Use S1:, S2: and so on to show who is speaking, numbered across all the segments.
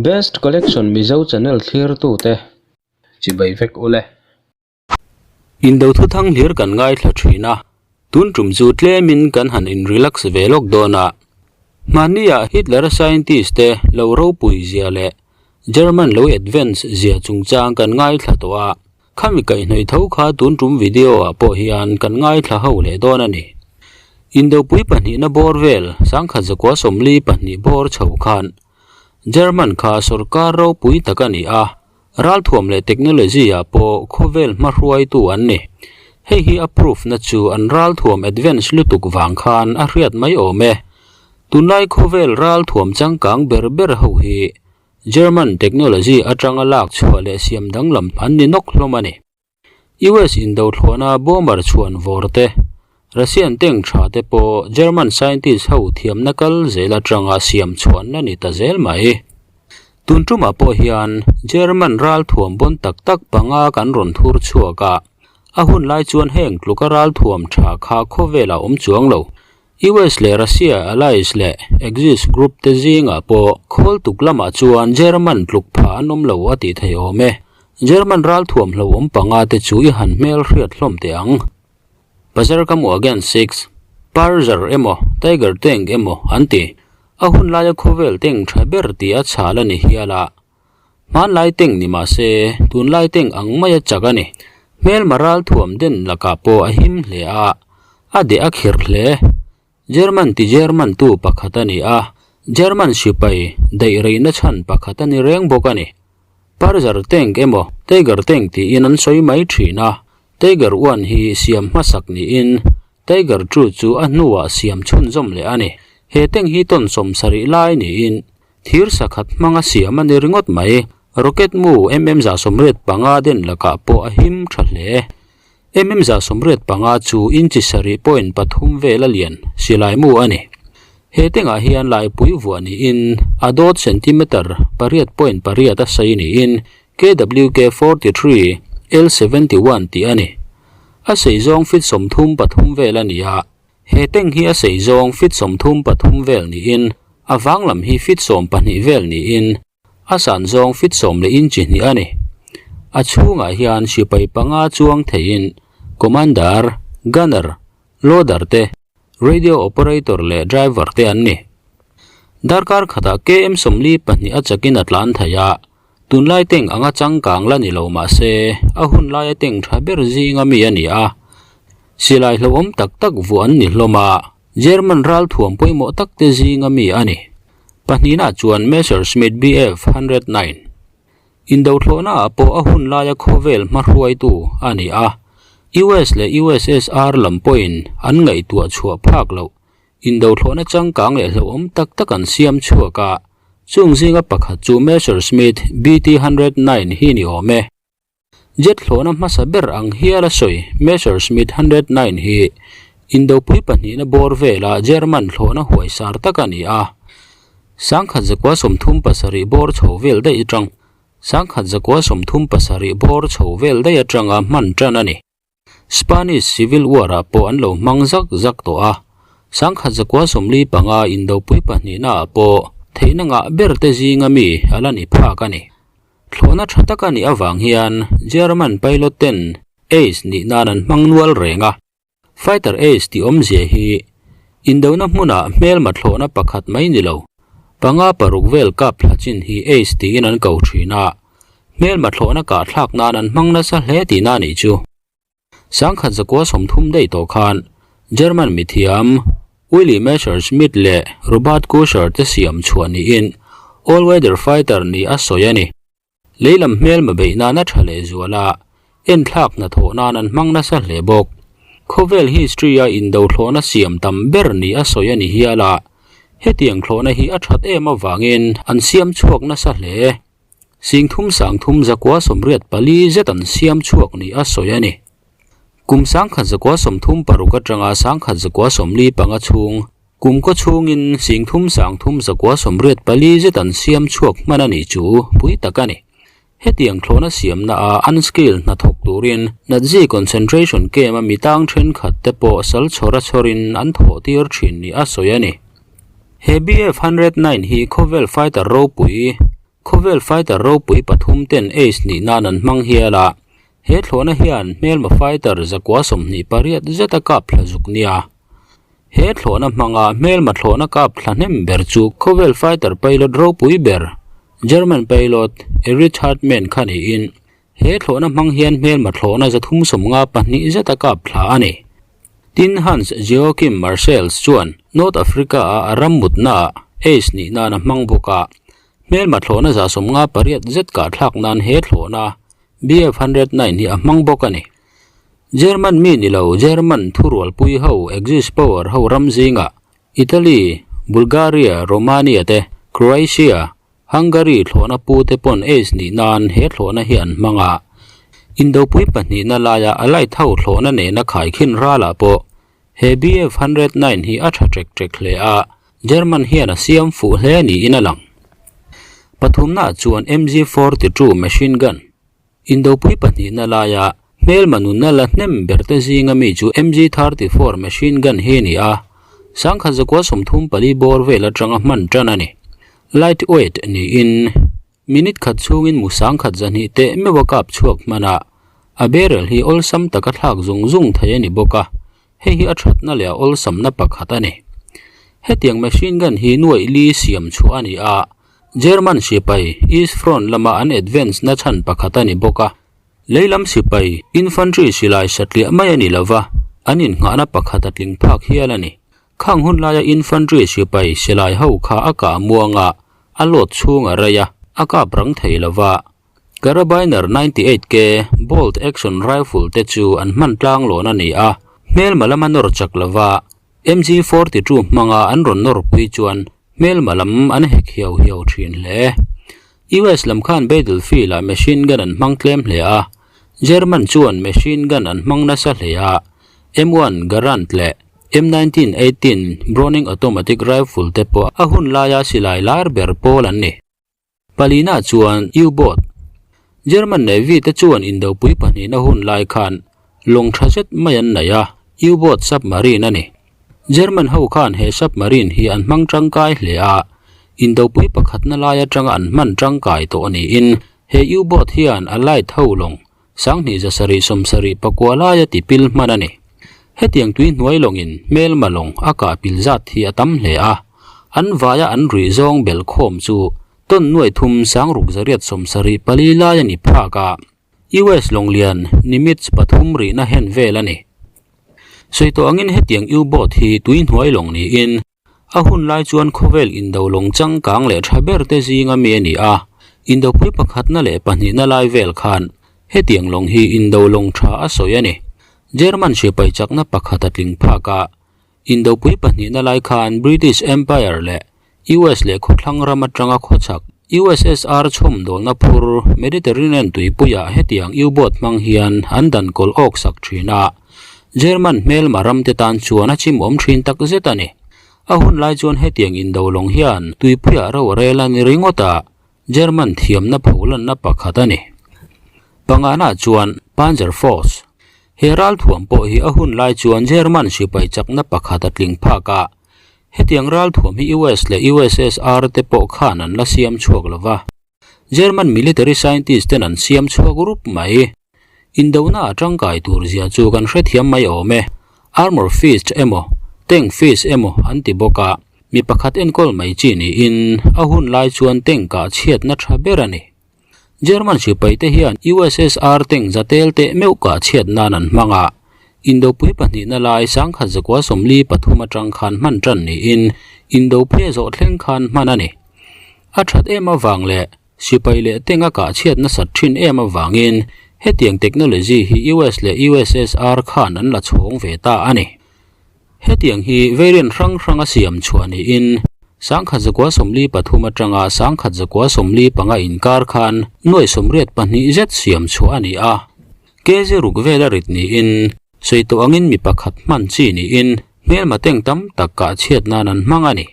S1: Best Collection Mizo channel thlirtute chibai vek ule.
S2: Indo thuthang hlir kan ngaithla thin a, tun tum chu tlemin kan han in relax ve lawk dawn a. Hmahniah Hitler-a scientist te lo ropui zia leh German lo advance zia chungchang kan ngaithla tawh a. Khami kaihhnawih tho kha tun tum video ah pawh hian kan ngaithla ho leh dawn a ni. Indopui pahnihna bawr vel sangkhat zakua 42 bawr chho khan German kha sorkar ropui tak a ni a, ralthuam leh technology ah pawh khawvel hmahruaitu an ni. Hei hi a proof na chu an ralthuam advance lutuk vang khan a hriat mai awm e. Tunlai khawvel ralthuam changkang ber ber ho hi German technology atanga lak chhuah leh siam danglam an ni nawk hlawm a ni. US indo thlawhna bomber chhuan vawr te, Russian tank tha te pawh German scientist ho thiamna kal zel atanga siam chhuanna ni ta zel mai. Tun tumah pawh hian German ralthuam bawn tak tak panga kan rawn thur chhuak a, a hun lai chuan heng tluka ralthuam tha kha khawvelah awm chuang lo. US leh Russia allies leh Axis group te zingah pawh khawl tuk lamah chuan German tluk pha an awm lo a tih theih awm e. German ralthuam hlauhawm panga te chu i han hmel hriat hlawm teh ang. Panzerkampfwagen 6, Panzer emaw Tiger tank emaw an ti. A hun laia khawvel tank tha ber tih a chhal a ni hial a. Hmanlai tank ni mah se tunlai tank ang maia chak a ni. Hmelma ralthuam den lakah pawh a him hle a, a deh a khirh hle. German ti German tu pakhat a ni a, German sipai daih reihna chhan pakhat a ni reng bawk a ni. Panzer tank emaw Tiger tank tiin an sawi mai thin a, Tiger 1 hi siam hmasak niin Tiger 2 chu a hnuah siam chhunzawm leh a ni. He tank hi tawn 70 lai niin Thir sakhat hmanga siam a ni ringawt mai. Rocket mu mm 185 den lakah pawh a him tha hle. Mm 185 chu inchi 7.3 vel a lian silai mu a ni. He tengah hian laipui vuah niin a dawt centimeter 8.8 a sei niin KWK 43 L71 tih a ni. A sei zawng feet 33 vel a ni a. He tank hi a sei zawng feet 33 vel niin a vang lam hi feet 12 vel niin a san zawng feet 10 leh inchi hnih a ni. A chhungah hian sipai panga chuang theiin commander, gunner, loader te, radio operator leh driver te an ni. Darkar khatah KM 42 a chakin a tlan thei a, tunlai tank anga changkang la ni lo mah se a hun laia tank tha ber zinga mi a ni a. Silai hlauhawm tak tak vuah an ni hlawm a, German ralthuam pawimawh tak te zinga mi a ni. Pahnihna chuan Messerschmitt Bf 109. Indo thlawhnaah pawh a hun laia khawvel hmahruaitu a ni a, US leh USSR lam pawhin an ngaihtuah chhuah phak loh. Indo thlawhna changkang leh hlauhawm tak tak an siam chhuak a, chung zinga pakhat chu Messerschmitt BT 109 hi ni awm e. Jet hlawhna hmasa ber ang hial a sawi Messerschmitt 109 hi Indopui pahnihna bawr vela German hlawhna huaisar tak a ni a. 1937 bawr chho vel daih atang 1937 bawr chho vel daih atanga hman tan a ni. Spanish Civil War-ah pawh an lo hmang zak zak tawh a. 1945 Indopui pahnihnaah pawh theihna ngah ber te zinga mi a la ni phak a ni. Thlawhna tha tak a nih avang hian German pilot ten ace nih nan an hmang nual reng a. Fighter ace tih awmzia hi indona hmunah hmelma thlawhna pakhat mai ni lo, panga paruk vel kap thla chin hi ace tiin an ko thin a, hmelma thlawhna kah thlak nan an hmang nasa hle tihna a nih chu. 1930 daih tawh khan German mithiam Willy Messerschmitt leh Robert Kuscher te siam chhuah niin all-weather fighter ni a sawi a ni. Leilam hmelma beih nan a tha leh zual a, enthlak hnathawh nan an hmang nasa hle bawk. Khawvel history-a indo thlawhna siam tam ber ni a sawi a ni hial a, hetiang thlawhna hi a that em avangin an siam chhuak nasa hle. Singthum sangthum 984 zet an siam chhuak ni a sawi a ni. Kum 1936 atanga 1945 chhung kum kaw chhungin singthum sangthum 984 zet an siam chhuak hman a nih chu pui tak a ni. Hetiang thlawhna siamna a unskilled hnathawk turin Nazi concentration camp a mitang thenkhat te pawh sal chhawr a chhawrin an thawh tir thin ni a sawi a ni. He Bf 109 hi khawvel fighter ropui. Khawvel fighter ropui pathum ten ace nih nan an hmang hial a, he thlawhna hian hmelma fighter 128 zet a kap thla zuk nia. He thlawhna hmanga hmelma thlawhna kap thla hnem ber chu khawvel fighter pilot ropui ber German pilot Erich Hartmann kha niin he thlawhna hmang hian hmelma thlawhna 352 zet a kap thla a ni. Tin Hans Joachim Marseilles chuan North Africa-a a ram mutnaah ace nih nan a hmang bawk a, hmelma thlawhna 58 zet kahthlak nan he thlawhna Bf 109 hi a hmang bawk a ni. German mi ni lo German thurualpui ho Axis power ho ram zingah Italy, Bulgaria, Romania te, Croatia, Hungary thlawhna pu te pawn ace nih nan he thlawhna hi an hmang a. Indopui pahnihna laia Allied ho thlawhna nena khaikhin ralah pawh he Bf 109 hi a tha ṭek ṭek hle a, German hian a siam fuh hle niin a lang. Pathumnaah chuan MG 42 machine gun Indopui pahnihna laia hmelma nunna la hnem ber te zinga mi chu MG 34 machine gun hi a ni a, 1934 bawr vel atanga hman tan a ni. Light weight niin minute khat chhungin mu 1200 teh meuh a kap chhuak hman a, a barrel hi awlsam taka thlak zung zung thei a ni bawk a, hei hi a thatna leh a awlsamna pakhat a ni. Hetiang machine gun hi nuaih li siam chhuah a ni a, German sipai East Front lama an advance na chhan pakhat a ni bawk a. Leilam sipai infantry silai satliah mai a ni lova, an innghahna pakhat a tling phak hial a ni. Khang hun laia infantry sipai silai ho kha a kah muang a, a load chhung a rei a, a kap rang thei lova. Karabiner 98K bolt action rifle te chu an hman tlang lawn a ni a, hmelma lama nawr chak lova MG 42 hmanga an rawn nawr pui chuan hmelma lam an hek hiau hiau thin hle. US lam khan battlefield ah machine gun an hmang tlem hle a, German chuan machine gun an hmang nasa hle a, M1 Garand leh M1918 Browning automatic rifle te pawh a hun laia silai lar ber pawl an ni. Palina chuan U-boat, German Navy te chuan indopui pahnihna hun lai khan lawng tha zet mai an nei a, U-boat submarine a ni. German ho khan he submarine hi an hmang tangkai hle a, indopui pakhatna lai atanga an hman tangkai tawh niin he U-boat hian Allied ho lawng 2774 laia tipil hman a ni. Hetiang tui hnuai lawngin hmelma lawng a kah pil zat hi a tam hle a, an vaia an ruih zawng bel khawm chu tawn nuai thum sangruk zariat 74 lai a ni phak a, US lawng lian Nimitz pathum rihna hen vel a ni. Sawi tawh angin hetiang U-boat hi tui hnuai lawng niin A hun lai chuan khawvel indo lawng changkang leh tha ber te zinga mi a ni a, indopui pakhatna leh pahnihna lai vel khan hetiang lawng hi indo lawng tha a sawi a ni. German sipai chakna pakhat a tling phak a, indopui pahnihna lai khan British Empire leh US leh khawthlang ram atanga khawchhak USSR chhawmdawlna phur Mediterranean tuipuiah hetiang U-boat hmang hian an dan kawlh awk sak thin a. German hmelma ramte tan chuan a chimawm thin tak zet a ni. A hun lai chuan hetiang indo lawng hian tuipuiah ro a rel a ni ringawt a, German thiamna pholanna pakhat a ni. Pangana chuan Panzer Force. He ralthuam pawh hi a hun lai chuan German sipai chakna pakhat a tling phak a. Hetiang ralthuam hi US leh USSR te pawh khan an la siam chhuak lova. German military scientist ten an siam chhuak rup mai. Indona a tangkai tur zia chu kan hrethiam mai awm e. Armor fist emaw, tank fist emaw an ti bawk a, mi pakhat enkawl mai chi niin a hun lai chuan tank ah chhiatna tha ber a ni. German sipai te hian USSR tank zatel teh meuh kah chhiat nan an hmang a, Indopui pahnihna lai 1943 atang khan hman tan niin Indopui a zawh thleng khan hman a ni. A that em avang leh Sipai leh teng a kah chhiat nasat thin em avangin hetiang technology hi US leh USSR khan an la chhawng ve ta a ni. Hetiang hi variant hrang hrang a siam chhuah niin 1943 atanga 1945 inkar khan nuai 82 zet siam chhuah a ni a. Kg ruk vel a rit niin sawi tawh angin mi pakhat hman chi niin hmelma teng tam tak kah chhiat nan an hmang a ni.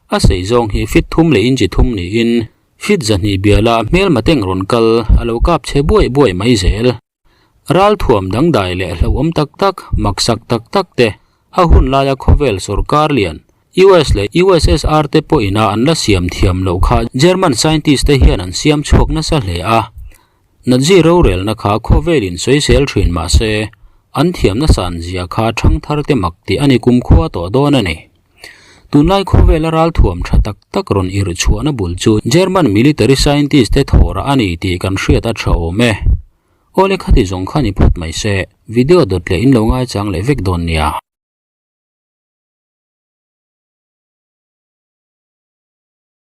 S2: A sei zawng hi feet thum leh inchi thum niin feet zahnih biala hmelma teng rawn kal a lo kap chhe buai buai mai zel. Ral thuam dangdai leh hlauhawm tak tak, maksak tak tak te a hun laia khawvel sawrkar lian. US leh USSR te pawhina an la siam thiam loh kha German scientist te hian an siam chhuak nasa hle a. Nazi rorelna kha khawvelin sawisel thin mah se, an thiamna san zia kha thangthar te mak tih a ni kumkhua tawh dawn a ni. Tunlai khawvela ralthuam tha tak tak rawn irh chhuahna bul chu German military scientist te thawhrah a ni tih kan hriat a tha awm e. Awle khati zawng kha ni phawt mai se, video dawt leh in lo ngaichang leh vek dawn nia.